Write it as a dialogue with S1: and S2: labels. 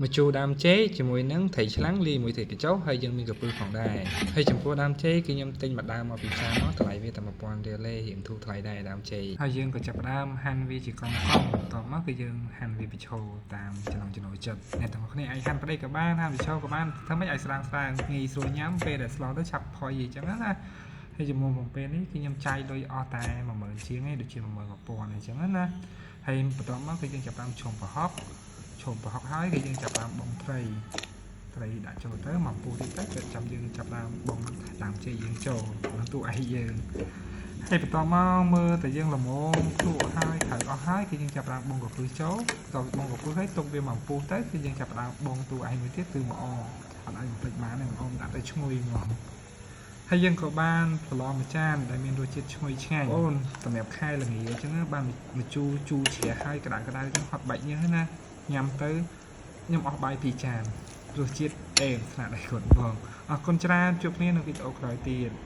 S1: ម្ជូរដើមចេកជាមួយនឹងត្រីឆ្លាំងលាយមួយត្រីកញ្ចុះហើយយើងមានកពើផងដែរហើយចំពោះដើមចេកគឺខ្ញុំទិញមួយដើមមកពីផ្សារមកតម្លៃវាតែ1000រៀលទេរៀងធូរថ្លៃដែរដើមចេកហើយយើងក៏ចាប់ផ្ដើមហាន់វាជាកង់កង់បន្ទាប់មកគឺយើងហាន់វាបញ្ឈរតាមចំណង់ចំណូលចិត្តអ្នកទាំងអស់គ្នាអាចហាន់ប្តីក៏បានហាន់បញ្ឈរក៏បានធ្វើម៉េចឲ្យស្រាងស្រាងងាយស្រួលញ៉ាំពេលដែលស្លទៅឆាប់ផុយអញ្ចឹងណាហើយចំពោះពេលនេះគឺខ្ញុំចាយលុយអស់តែ10000ជាងឯងដូចជា11000អញ្ចឹងណាហើយបន្ទាប់មកគឺយើងចាប់ផ្ដើមឆុងប្រហុក ឈុំប្រហុកហើយគឺយើងចាប់ដើមបងត្រីត្រីដាក់ចូលទៅមកពុះទៀតទៅគឺចាំយើងចាប់ដើមបងដើមចេកយើងចូលនឹងតួឯងយើងហើយបន្តមកមើលតែយើងល្មមភ្លក់ហើយត្រូវអស់ហើយគឺយើងចាប់ដើមបងកាពឹសចូលតបងកាពឹសហើយទុកវាមកពុះទៅគឺយើងចាប់ដើមបងតួឯងមួយទៀតគឺម្អអត់ឲ្យបំភ្លេចបានទេម្អដាក់ទៅឈ្ងុយហ្មងហើយយើងក៏បានប្រឡងមួយចានដែលមានរសជាតិឈ្ងុយឆ្ងាញ់អូនសម្រាប់ខែល្ងាអញ្ចឹងបានមកជូរជូរជ្រះហើយក្តៅក្តៅអញ្ចឹងហត់បាច់ញើសណាញ៉ាំទៅខ្ញុំអស់បាយពីរចានរសជាតិអេមស្នាដៃគាត់បងអរគុណច្រើនជួបគ្នានៅវីដេអូក្រោយទៀត។